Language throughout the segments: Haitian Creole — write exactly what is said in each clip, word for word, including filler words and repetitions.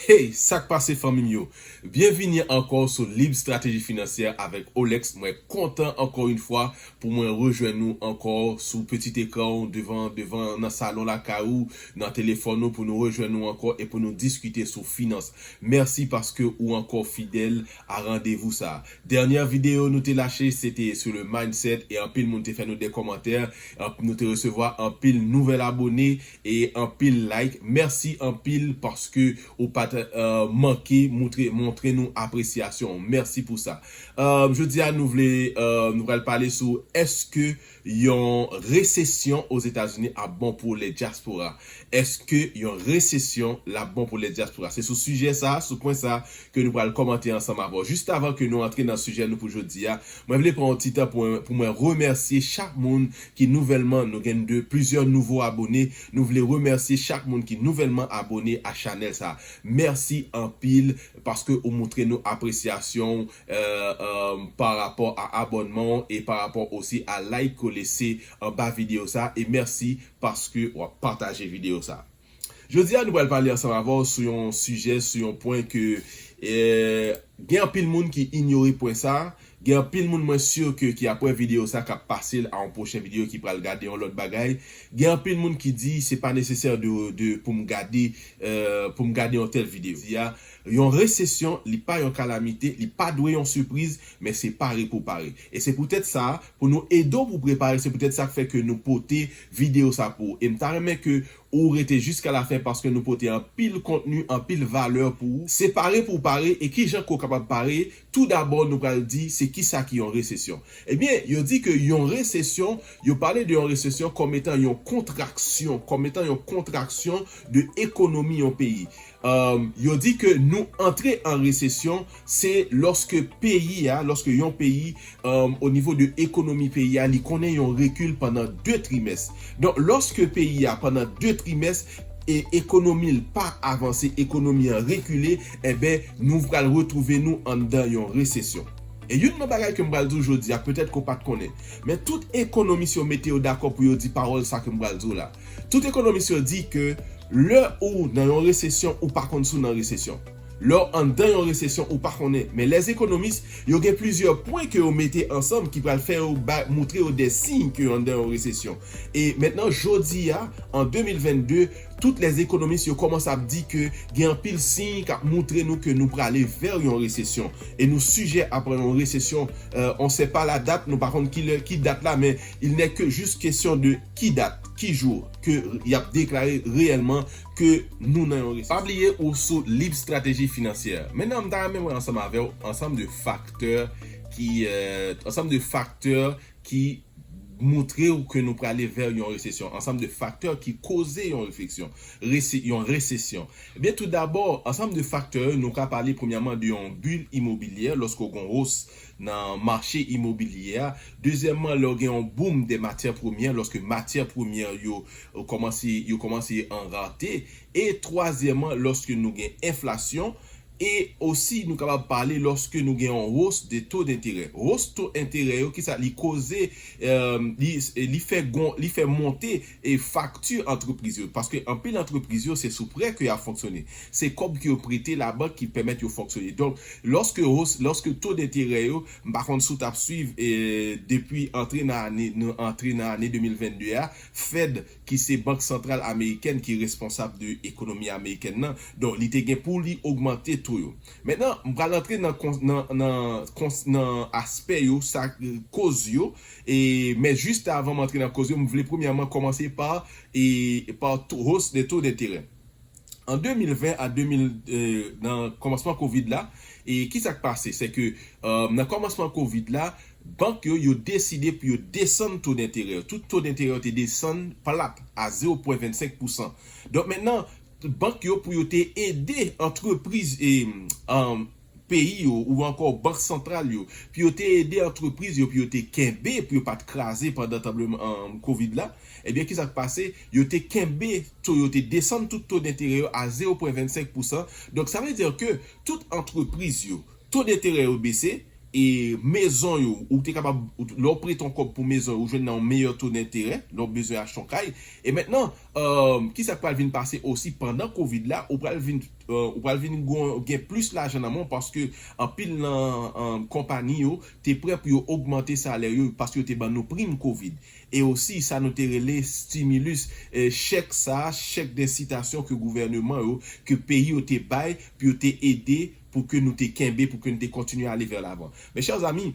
Hey, sa k pase fanmi m yo? Byenvini ankò sou Lib Strateji Finansyè avèk Olex. Mwen kontan ankò yon fwa pou mwen rejwenn nou ankò sou pitit ekran ou, devan, devan, nan salon lakay ou, nan telefòn ou, pou nou rejwenn nou ankò e pou nou diskite sou finans. Mèsi paske ou ankò fidèl a randevou sa. Dènyè videyo nou te lache, se te sou le mindset e anpil moun te fè nou de kòmantè. Anp-, nou te resevwa anpil nouvèl abone e anpil like. Mèsi anpil paske ou pa t, euh, manke montre, montre nou apresyasyon. Mèsi pou sa. Euh, jodi a, nou vle, euh, nou pral pale sou èske yon resesyon Ozetazini ap bon pou lè dyaspora? Èske yon resesyon l ap bon pou lè dyaspora? Se sou sijè sa, sou pwen sa, ke nou pral kòmante ansanm avè w. Jis avan ke nou antre nan sijè nou pou jodi a, mwen vle pran yon ti tan pou, pou mwen remèsye chak moun ki nouvèlman, nou gen de plizyè nouvo abone. Nou vle remèsye chak moun ki nouvèlman abone a chanèl sa. Mèsi anpil paske ou montre nou apresyasyon w, euh, euh, pa rapò a abònman w e pa rapò osi a like ke w lese anba videyo sa. E mèsi paske w ap pataje videyo sa. Jodi a, nou pral pale ansanm avè w sou yon sijè, sou yon pwen ke, eh, gen anpil moun ki inyore pwen sa. Gen anpil moun, mwen si ke, ki ap wè videyo sa, k ap pase l a yon pwochen videyo, ki pral gade yon lòt bagay. Gen anpil moun ki di se pa nesesè de, de, pou m gade, eh, pou m gade yon tèl videyo. Di a, yon resesyon, li pa yon kalamite, li pa dwe yon sipriz, men se pare pou pare. E se poutèt sa, pou nou ede w pou prepare, se poutèt sa k fè ke nou pote videyo sa pou ou. E m ta renmen ke ou rete jiska lafen paske nou pote anpil kontni, anpil valè pou ou. Se pare pou w pare, e kijan ke w kapab pare? Toudabò, nou pral di se kisa ki yon resesyon. Ebyen, yo di ke yon resesyon, yo pale de yon resesyon kòm etan yon kontraksyon, kòm etan yon kontraksyon de ekonomi yon peyi. Euh, yo di ke nou antre an resesyon, se lòske peyi a, lòske yon peyi, euh, o nivo de ekonomi peyi a, li konnen yon rekil pandan de trimès. Donk, lòske peyi a, pandan de trimès, e ekonomi l pa avanse, ekonomi an rekile, enben, nou pral retwouve nou anndan yon resesyon. E youn nan bagay ke m pral di w jodi a, petèt ke w pa t konnen, men tout ekonomis yo mete yo dakò pou yo di pawòl sa ke m pral di w la. Tout ekonomis yo di ke lè ou nan yon resesyon, ou pa konn si w nan resesyon. Lè w anndan yon resesyon, ou pa konnen. Men lèzekonomis, yo gen plizyè pwen ke yo mete ansanm ki pral fè yo ba, moutre yo de siy ke yo anndan yon resesyon. E mentnan, jodi a, an de mil vennde, tout lèzekonomis yo kòmanse ap di ke gen anpil siy k ap moutre nou ke nou prale vè yon resesyon. E nou sijè a pran yon resesyon, euh, on sait pas la date, nou pa konn ki lè, ki dat la, men il n'est que juste question de ki dat, ki jou ke y ap deklare reyèlman ke nou nan yon resesyon. Pa bliye ou sou Lib Strateji Finansyè. Mentnan, m ta renmen wè ansanm avè w ansanm de faktè ki, euh, ansanm de faktè ki moutre w ke nou prale vè yon resesyon, ansanm de faktè ki koze yon refleksyon, rese-, yon resesyon. Ebyen, toudabò, ansanm de faktè yo, nou ka pale premyèman de yon bil imobilyè lòske w gen yon wos nan mache imobilye a. Dezyèmman, lè w gen yon boom de matyè premyè, lòske matyè premyè yo, yo kòmanse, yo kòmanse an rate. E twazyèmman, lòske nou gen enflasyon, e osi nou kapab pale lòske nou gen yon wos de to denterè. Wos to enterè yo, kisa li koze, eh, li, li fè gon, li fè monte e fakti antrepriz yo. Paske anpil antrepriz yo, se sou prè ke y ap fonksyone. Se kòb ke yo prete labank ki pèmèt yo fonksyone. Donk, lòske wos, lòske to denterè yo, m pa konn si w t ap swiv, eh, depi antre nan ane, nou antre nan ane de mil vennde a, Fed ki se Bank Santral Amerikèn ki responsab de ekonomi amerikèn nan. Donk, li te gen pou li ogmante to yo. Mentnan, m pral antre nan, nan, nan, nan aspè yo, sa, koz yo. E, men jis avan m antre nan koz yo, m vle premyèman kòmanse pa, e, pa to, hausse de taux d'intérêt. An de mil ven a de mil, eh, nan kòmansman kovid la, e kisa k pase? Se ke, eh, nan kòmansman kovid la, bank yo, yo deside pou yo desann to denterè yo. Tout to denterè yo te desann plat a zewo pwen vennsenk pousan. Donk, mentnan, bank yo, pou yo te ede antrepriz, e, um, peyi yo, ou ankò bank santral yo, pou yo te ede antrepriz yo, pou yo te kenbe, pou yo pa t kraze pandan tranbleman, um, kovid la, ebyen, kisa k pase? Yo te kenbe to yo, te desann tout to denterè yo a zewo pwen vennsenk pousan. Donk, sa vle di ke tout antrepriz yo, to denterè yo bese, e mezon yo, ou te kapab, ou, lè w prete yon kòb pou mezon yo, ou jwenn nan yon meyè to denterè, lè w bezwen achte yon kay. E mentnan, um, ki sa k pral vin pase osi pandan kovid la, ou pral vin, uh, ou pral vin gon- gen plis lajan nan men w paske anpil nan um, konpayi yo te prè pou yo ogmante salè yo paske yo te ban nou prim kovid. E osi sa nou te rele stimulus, eh, chèk sa, chèk densitasyon ke gouvèneman yo, ke peyi yo te bay pou yo te ede pou ke nou te kenbe, pou ke nou te kontinye ale vè lavan. Mes chers amis,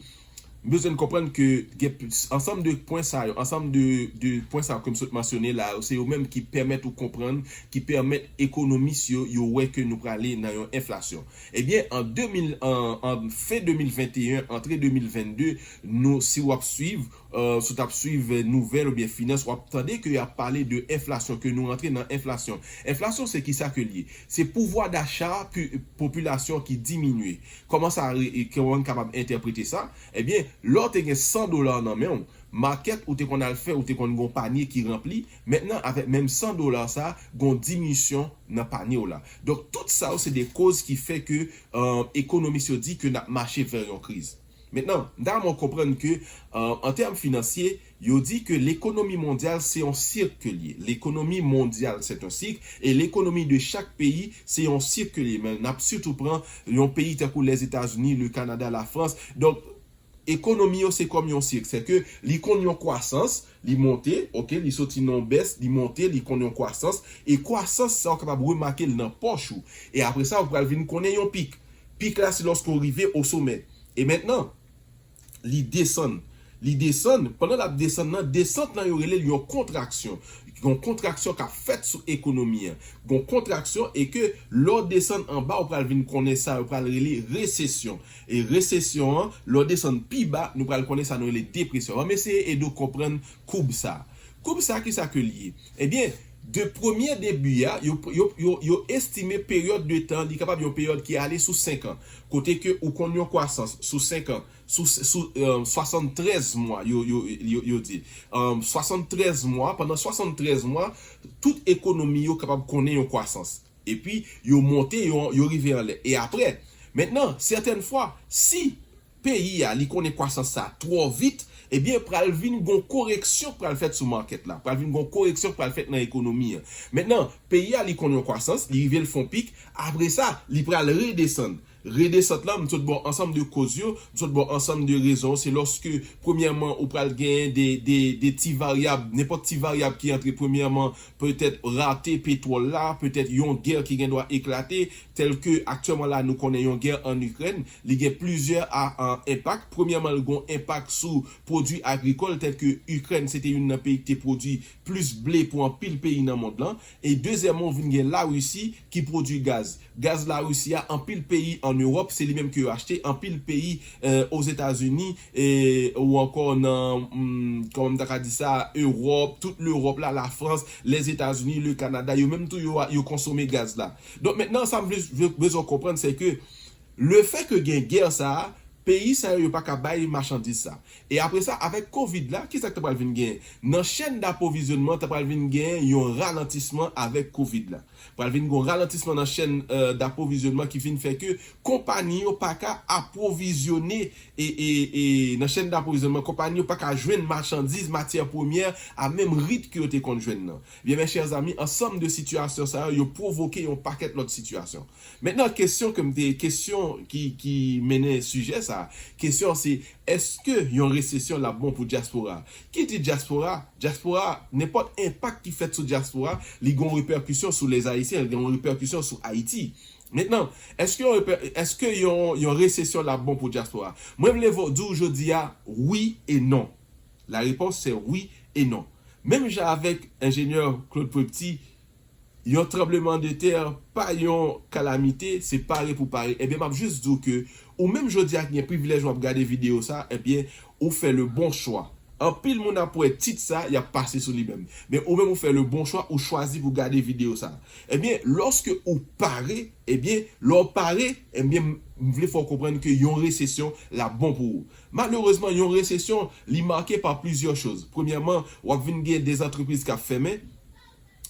m bezwen n konprann ke gen ansanm de pwen sa yo, ansanm de, de pwen sa yo ke m sot mansyone la yo, se yo menm ki pèmèt ou konprann, ki pèmèt ekonomis yo, yo wè ke nou prale nan yon enflasyon. Ebyen, an de mil, an, an fen de mil venteyen, antre de mil vennde, nou, si w ap swiv, uh, si w t ap swiv nouvèl oubyen finans, w ap tande ke y ap pale de enflasyon, ke nou rantre nan enflasyon. Enflasyon, se ki sa ke l ye? Se pouvwa dacha pi- popilasyon ki diminye. Kòman sa re- e kòman n kapab entèprete sa? Ebyen, lè w te gen san dola nan men w, makèt ou te konn al fè, ou te konn gon panye ki ranpli. Mentnan, avèk menm san dola sa, gon dimisyon nan panye w la. Donk, tout sa yo, se de koz ki fè ke uh, ekonomis yo di ke n ap mache vè yon kriz. Mentnan, m ta renmen w konprann ke, uh, an tèm finansye, yo di ke lekonomi mondyal se yon sik ke l ye. Lekonomi mondyal se yon sik, e lekonomi de chak peyi se yon sik ke l ye. Men n ap sitou pran yon peyi tankou Lèzetazini, le Kanada, Lafrans. Donk, ekonomi yo se kòm yon sik. Se ke li konn yon kwasans, li monte, oke, li soti nan yon bès, li monte, li konn yon kwasans, e kwasans sa w kapab remake l nan pòch ou. E apre sa, ou pral vin konnen yon pik. Pik la, se lòske w rive o somè. E mentnan, li desann. Li desann, pandan l ap desann nan, desant lan yo rele l yon kontraksyon. Yon kontraksyon k ap fèt sou ekonomi an. Yon kontraksyon e ke lè w desann anba, ou pral vin konnen sa, yo pral rele resesyon. E resesyon an, lè w desann pi ba, nou pral konnen sa nou rele depresyon. Ban m eseye ede w konprann koub sa. Koub sa, ki sa ke l ye? Ebyen, de premye debi a, yo, yo, yo, yo estime peryòd de tan, li kapab yon peryòd ki ale sou senk an. Kote ke ou konn yon kwasans sou senk an, sou, sou euh, swasanntrèz mwa, yo, yo, yo, yo di. Euh, swasanntrèz mwa, pandan swasanntrèz mwa, tout ekonomi yo kapab konnen yon kwasans. Epi, yo monte, yo, yo rive anlè. E apre, mentnan, sètèn fwa, si peyi a, li konnen kwasans sa twò vit, ebyen, pral vin gon koreksyon k pral fèt sou makèt la. Pral vin gon koreksyon k pral fèt nan ekonomi an. Mentnan, peyi a, li konn yon kwasans, li rive l fè yon pik, apre sa, li pral redesann. Redesant lan, m sot ba w ansanm de koz yo, m sot ba w ansanm de rezon. Se lòske, premyèman, ou pral genyen de, de, de ti varyab, nenpòt ti varyab ki antre. Premyèman, petèt rate petwòl la, petèt yon gè ki gen dwa eklate, tèlke aktyèlman la, nou konnen yon gè ann Ikrèn, li gen plizyè a, a, enpak. Premyèman, li gen yon enpak sou pwodui agrikòl, tèlke Ikrèn, se te youn nan peyi ki te pwodui plis ble pou anpil peyi nan mond lan. E dezyèmman, ou vin gen Larisi ki pwodui gaz. Gaz Larisi a, anpil peyi ann Ewòp, se li menm ke yo achte. Anpil peyi, eh, Ozetazini, eh, ou ankò nan, hmm, kòman m ta ka di sa, Ewòp, tout Lewòp la, Lafrans, Lèzetazini, le Kanada, yo menm tou yo, yo konsome gaz la. Donk, mentnan, sa m vle, vle, bezwen konprann, se ke lefètke gen gè sa a, peyi sa yo, yo pa ka bay machandiz sa. E apre sa, avèk kovid la, ki sa k ta pral vin genyen? Nan chèn dapwovizyònman, ta pral vin genyen yon ralantisman avèk kovid la. Pral vin gon ralantisman nan chèn, euh, dapwovizyònman ki vin fè ke konpayi yo pa ka apwovizyone e, e, e nan chèn dapwovizyònman, konpayi yo pa ka jwenn machandiz, matyè premyè a menm rit ke yo te konn jwenn nan. Byen, mes chers amis, ansanm de sitiyasyon sa yo, yo pwovoke yon pakèt lòt sitiyasyon. Mentnan, kesyon ke m te, kesyon ki, ki mennen sijè sa, kesyon se, èske yon resesyon l ap bon pou dyaspora? Ki di dyaspora? Dyaspora, nenpòt enpak ki fèt sou dyaspora, li gon repèkisyon sou lèzayisyen, li gon repèkisyon sou Ayiti. Mentnan, èske yon repè- èske yon, yon resesyon l ap bon pou dyaspora? Mwen vle vo- di w jodi a, wi e non. La réponse c'est oui et non. Menm jan avèk enjenyè Claude Prepty, yon tranblemanntè pa yon kalamite, se pare pou pare. Ebyen, m ap jis di w ke ou menm jodi a ki gen privilèj w ap gade videyo sa, ebyen, ou fè le bon chwa. Anpil moun ap wè tit sa, y ap pase sou li menm. Men ou menm ou fè le bon chwa, ou chwazi pou gade videyo sa. Ebyen, lòske ou pare, ebyen, lè w pare, ebyen, m vle fè w konprann ke yon resesyon l ap bon pou ou. Malerezman, yon resesyon, li make pa plizyè choz. Premyèman, w ap vin gen de antrepriz k ap fèmen,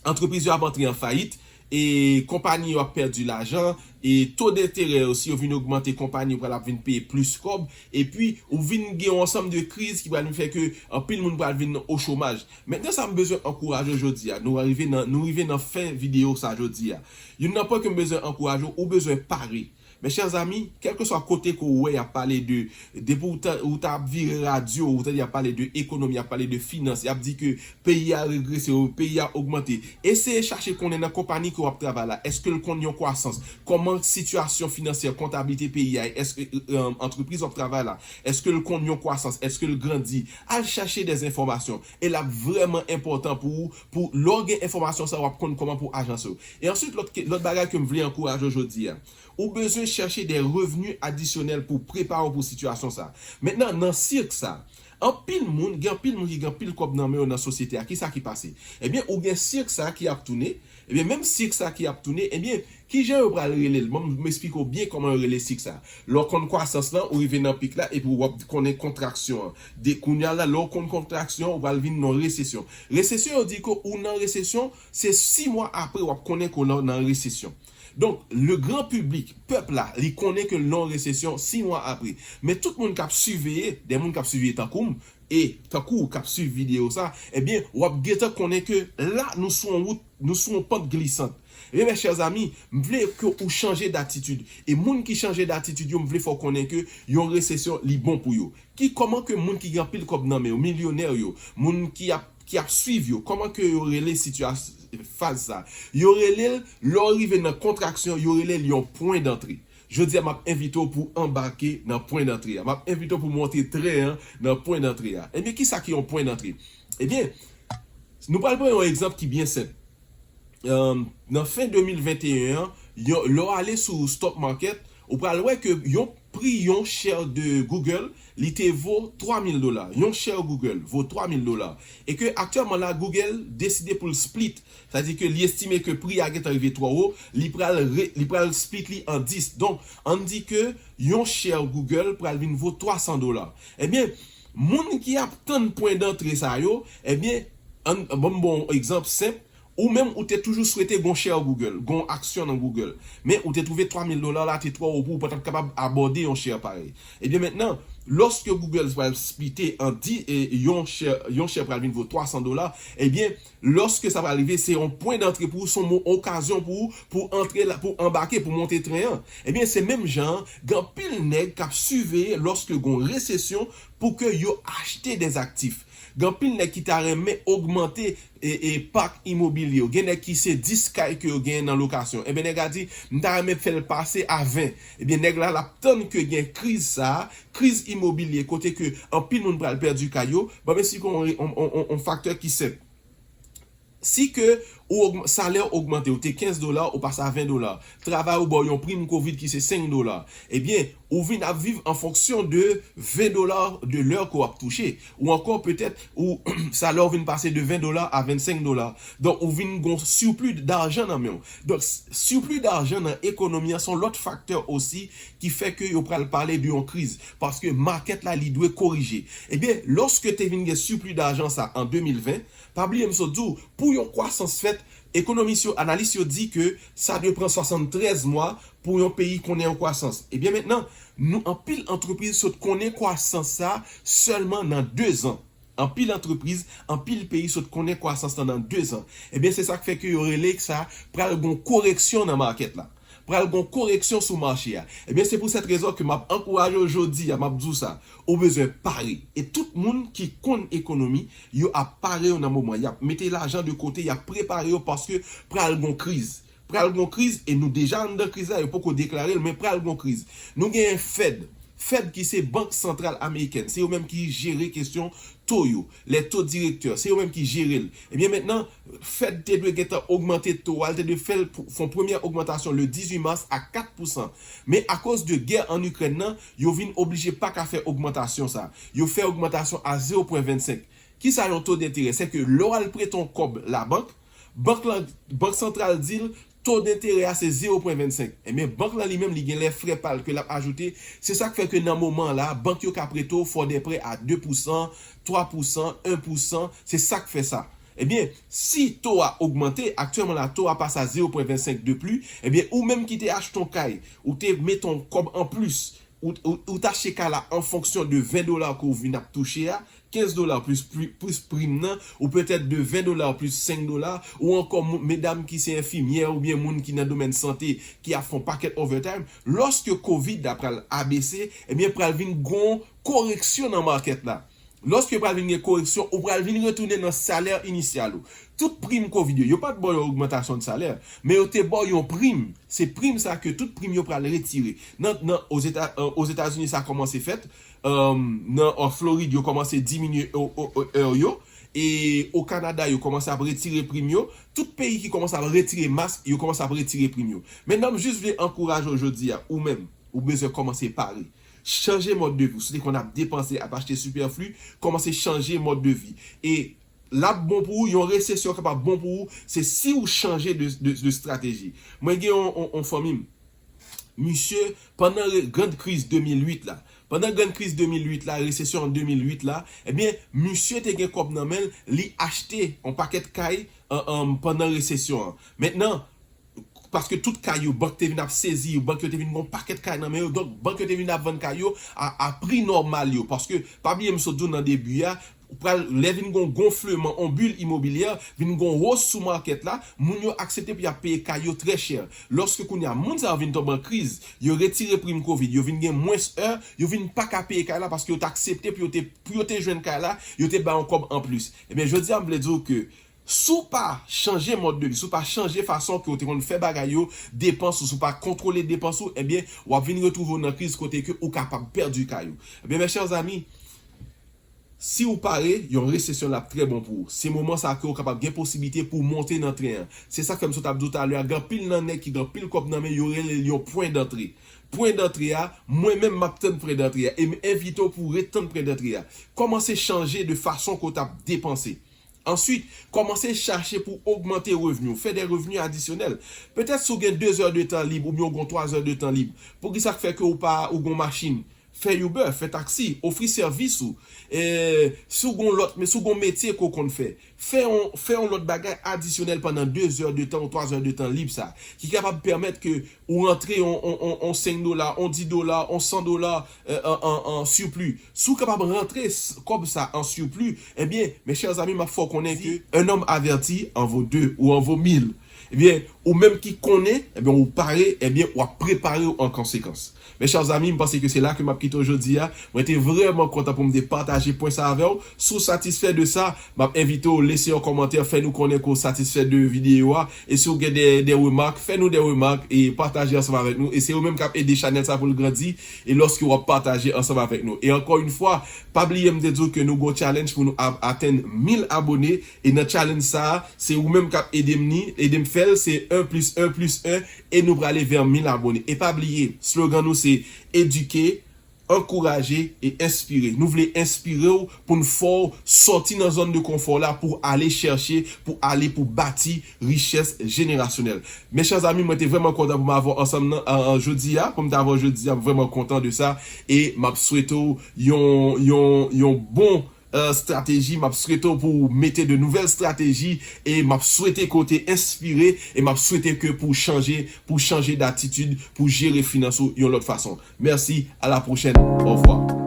antrepriz yo ap antre an fayit, e konpayi yo ap pèdi lajan, e to denterè yo, si yo vin ogmante, konpayi yo pral ap vin peye plis kòb, epi ou vin gen yon ansanm de kriz ki pral vin fè ke anpil moun pral vin o chomaj. Mentnan sa m bezwen ankouraje w jodi a, nou rive nan, nou rive nan fen videyo sa jodi a. Youn nan pwen ke m bezwen ankouraje w, ou bezwen pare. Mes chers amis, kèlkeswa kote ke w wè y ap pale de, depi ou ta, ou ta ap vire radyo, ou tande y ap pale de ekonomi, y ap pale de finans, y ap di ke peyi a regrese, peyi a ogmante. Eseye chache konnen nan konpayi ke w ap travay la, èske l konn yon kwasans? Kòman sitiyasyon finansyè, kontablite peyi a ye? Èske, e, e, antrepriz w ap travay la, èske l konn yon kwasans? Èske l grandi? Al chache dèzenfòmasyon. E l ap vrèman enpòtan pou ou, pou lè w gen enfòmasyon sa, w ap konn kòman pou ajanse w. E answit, lòt ke, lòt bagay ke m vle ankouraje w jodi a, ou bezwen chèche de revni adisyonèl pou prepare w pou sitiyasyon sa. Mentnan, nan sik sa, anpil moun, gen anpil moun ki gen anpil kòb nan men yo nan sosyete a. Kisa ki pase? Ebyen, ou gen sik sa ki ap tounen. Ebyen, menm sik sa ki ap tounen, ebyen, kijan yo pral rele l? Ban m, m esplike w byen kòman yo rele sik sa. Lè w konn kwasans lan, ou rive nan pik la, epi w ap konnen kontraksyon an. De, kounye a la, lè w konn kontraksyon, ou pral vin nan resesyon. Resesyon, yo di ke ou nan resesyon, se sis mwa apre w ap konnen ke w nan, nan resesyon. Donk, le gran piblik, pèp la, li konnen ke l nan resesyon sis mwa apre. Men tout moun k ap siveye, de moun k ap siveye tankou m, e tankou w k ap swiv videyo sa, ebyen, w ap gentan konnen ke la, nou sou yon wout, nou sou yon pant glisant. Ebyen, mes chers amis, m vle ke ou chanje datitid. E moun ki chanje datitid yo, m vle fè w konnen ke yon resesyon, li bon pou yo. Ki, kòman ke moun ki gen anpil kòb nan men yo, milyonè yo, moun ki ap, ki ap swiv yo, kòman ke yo rele sitiyas-, faz sa? Yo rele l, lè w rive nan kontraksyon, yo rele l yon pwen dantre. Jodi a, m ap envite w pou anbake nan pwen dantre a. M ap envite w pou monte tren an nan pwen dantre a. Ebyen, kisa ki yon pwen dantre? Ebyen, nou pral pran yon egzanp ki byen senp. Èm, nan fen de mil venteyen an, yon, lè w ale sou stock market, ou pral wè ke yon pri yon share de Google, li te vo twa mil dola. Yon share Google vo twa mil dola. E ke aktyèlman la, Google deside pou l split. Sa di ke li estime ke pri a gentan rive twò wo, li pral re-, li pral split li an dis. Donk, ann di ke yon share Google pral vin vo twa san dola. Ebyen, moun ki ap tann pwen dantre sa yo, ebyen, ann, ban m ba w yon egzanp senp, ou menm ou te toujou swete gon share Google, gon aksyon nan Google. Men ou te twouve twa mil dola la te twò wo pou ou pa t ap kapab abòde yon share parèy. Ebyen mentnan, lòske Google pral splite an di, e, yon share, yon share pral vin vo twa san dola, ebyen, lòske sa pral rive, se yon pwen dantre pou ou, se yon mo-, okazyon pou ou, pou antre la, pou anbake, pou monte tren an. Ebyen, se menm jan an, gen anpil nèg k ap siveye lòske gon resesyon pou ke yo achte dè aktif. Gen anpil nèg ki ta renmen ogmante e, e pak imobilye yo. Gen nèg ki se dis kay ke yo genyen nan lokasyon. Ebyen, nèg la di, "M ta renmen fè l pase a ven." Ebyen, nèg la, l ap tann ke gen kriz sa a, kriz imobilye, kote ke anpil moun pral pèdi kay yo. Ban m esplike w yon, yon, yon, yon, yon faktè ki senp. Si ke ou ogm-, salè w ogmante, ou te kenz dola, ou pase a ven dola. Travay ou ba w yon prim kovid ki se senk dola. Ebyen, ou vin ap viv an fonksyon de ven dola de lè ke w ap touche. Ou ankò, petèt, ou, salè w vin pase de ven dola a vennsenk dola. Donk, ou vin gon sipli dajan nan men w. Donk, s-, sipli dajan nan ekonomi an, se yon lòt faktè osi ki fè ke yo pral pale de yon kriz. Paske makèt la, li dwe korije. Ebyen, lòske te vin gen sipli dajan sa an de mil ven, pa bliye m sot di w, pou yon kwasans fèt, ekonomis yo, analis yo di ke sa dwe pran swasanntrèz mwa pou yon peyi konnen yon kwasans. Ebyen mentnan, nou, anpil antrepriz sot konnen kwasans sa sèlman nan dezan. Anpil antrepriz, anpil peyi sot konnen kwasans lan nan dezan. Ebyen, se sa k fè ke yo rele sa pral gon koreksyon nan makèt la. Pral gon koreksyon sou mache a. Ebyen, se pou sèt rezon ke m ap ankouraje w jodi a, m ap di w sa. Ou bezwen pare. E tout moun ki konn ekonomi, yo ap pare yo nan moman. Y ap mete lajan de kote, y ap prepare yo paske pral gon kriz. Pral gon kriz, e nou deja anndan kriz la, yo poko deklare l, men pral gon kriz. Nou genyen Fed. Fed ki se Bank Santral Amerikèn. Se yo menm ki jere kesyon to yo, les taux directeurs, se yo menm ki jere l. Ebyen, mentnan, Fed te dwe gentan ogmante to a, l te dwe fè l pou, fè yon premyè ogmantasyon le dizuit mas a kat pousan. Men akoz de gè an Ikrèn nan, yo vin oblije pa ka fè ogmantasyon sa. Yo fè ogmantasyon a zewo pwen vennsenk. Kisa yon to denterè? Se ke lè w al prete yon kòb labank, bank lan, bank santral di l, to denterè a se zewo pwen vennsenk. Ebyen, bank lan li menm, li gen lè frè pa l ke l ap ajoute. Se sa k fè ke nan moman la, bank yo ka prete w fò de prè a de pousan, twa pousan, en pousan. Se sa k fè sa. Ebyen, si to a ogmante, aktyèlman la, to a pase a zewo pwen vennsenk de pli, ebyen, ou menm ki te achte yon kay, ou te mete yon kòb anplis, ou, ou, ou t achte kay la an fonksyon de ven dola ke w vin ap touche a, kenz dola plis pri-, plis prim nan, ou petèt de ven dola plis senk dola, ou ankò mou-, medam ki se enfimyè oubyen moun ki nan domèn sante ki ap fè yon pakèt overtime, lòske kovid la pral abese, ebyen, pral vin gon koreksyon nan makèt la. Lòske pral vin gen koreksyon, ou pral vin retounen nan salè inisyal ou. Tout prim kovid yo, yo pa t ba w yon ogmantasyon de salè, men yo te ba w yon prim. Se prim sa ke tout prim yo pral retire. Nan, nan, Ozeta-, euh, Ozetazini, sa kòmanse fèt. Euh, nan, an Florid, yo kòmanse diminye è, è, è, è yo. E o Kanada, yo kòmanse ap retire prim yo. Tout peyi ki kòmanse ap retire mask, yo kòmanse ap retire prim yo. Men nan, m jis vle ankouraje w jodi a, ou menm, ou bezwen kòmanse pare. Chanje mòd de vi w. Si w te konn ap depanse, ap achte sipèfli, kòmanse chanje mòd de vi. E l ap bon pou ou, yon resesyon kapab bon pou ou, se si w chanje de, de, de estrateji. Mwen gen yon, yon, yon fanmi m, misye, pandan re-, grann kriz de mil uit la, pandan grann kriz de mil uit la, resesyon an de mil uit la, ebyen, misye te gen kòb nan men l, li achte yon pakèt kay, an, an, pandan resesyon an. Mentnan, paske tout kay yo, bank te vin ap sezi yo, bank yo te vin gon pakèt kay nan men yo, donk bank yo te vin ap vann kay yo a, a pri nòmal yo, paske pa bliye m sot di w nan debi a, pral, lè vin gon gonfleman, on bil imobilyè, vin gon wòs sou makèt la, moun yo aksepte pou y ap peye kay yo trè chè. Lòske kounye a, moun sa yo vin tonbe an kriz, yo retire prim kovid, yo vin gen mwens è, yo vin pa ka peye kay la paske yo t aksepte pou yo te, pou yo te jwenn kay la, yo te bay yon kòb anplis. Ebyen, jodi a, m vle di w ke si w pa chanje mòd de vi, si w pa chanje fason ke w te konn fè bagay yo, depans ou, si w pa kontwole depans ou, ebyen, w ap vin retwouve w nan kriz kote ke ou kapab pèdi kay ou. Ebyen, mes chers amis, si w pare, yon resesyon l ap trè bon pou ou. Se moman sa ke w kapab gen posiblite pou w monte nan tren an. Se sa k fè m sot ap di w talè a, gen anpil nan nèg ki gen anpil kòb nan men yo, rele l yon pwen dantre. Pwen dantre a, mwen menm m ap tann pwen dantre a. E m envite w pou w ret tann pwen dantre a. Kòmanse chanje de fason ke w t ap depanse. Answit, kòmanse chache pou ogmante revni w, fè de revni adisyonèl. Petèt si w gen de zè de tan lib oubyen w gen twa zè de tan lib, poukisa k fè ke w pa, ou gen machin, fè Uber, fè taksi, ofri sèvis ou. E, si w gen lòt, men si w gen metye ke w konn fè, fè yon, fè yon lòt bagay adisyonèl pandan de zè de tan ou twa zè de tan lib sa, ki kapab pèmèt ke ou rantre on, on, on, on senk dola, on dis dola, on san dola, euh, an, an, an sipli. Si w kapab rantre s-, kòb sa an sipli, ebyen, mes chers amis, m ap fè w konnen ke un homme averti en vaut deux ou en vaut mille. Ebyen, ou menm ki konnen, ebyen, ou pare, ebyen, w ap prepare w an konsekans. Mes chers amis, m panse ke se la ke m ap kite w jodi a. Mwen te vrèman kontan pou m te pataje pwen sa avè w. Si w satisfè de sa, m ap envite w lese yon kòmantè, fè nou konnen ke w satisfè de videyo a. E si w gen de, de remak, fè nou de remak e pataje ansanm avèk nou. E se ou menm k ap ede chanèl sa pou l grandi. E lòske w ap pataje ansanm avèk nou. E ankò yon fwa, pa bliye m te di w ke nou gon challenge pou nou a-, atenn mil abone. E nan challenge sa a, se ou menm k ap ede m ni, ede m fè l, se un plus un plus un, e nou prale vè mil abone. E pa bliye, slogan nou se edike, ankouraje e enspire. Nou vle enspire w pou n fè w sòti nan zòn de konfò la pou ale chèche, pou ale pou bati richès jenerasyonèl. Mes chers amis, mwen te vrèman kontan pou m avè w ansanm nan, an, an, jodi a, pou m t avè w jodi a, m vrèman kontan de sa, e m ap swete w yon, yon, yon bon euh, strateji, m ap swete w pou w mete de nouvèl strateji, e m ap swete ke w te enspire, e m ap swete ke pou w chanje, pou w chanje datitid, pou w jere finans ou yon lòt fason. Mèsi, à la prochaine, au revoir.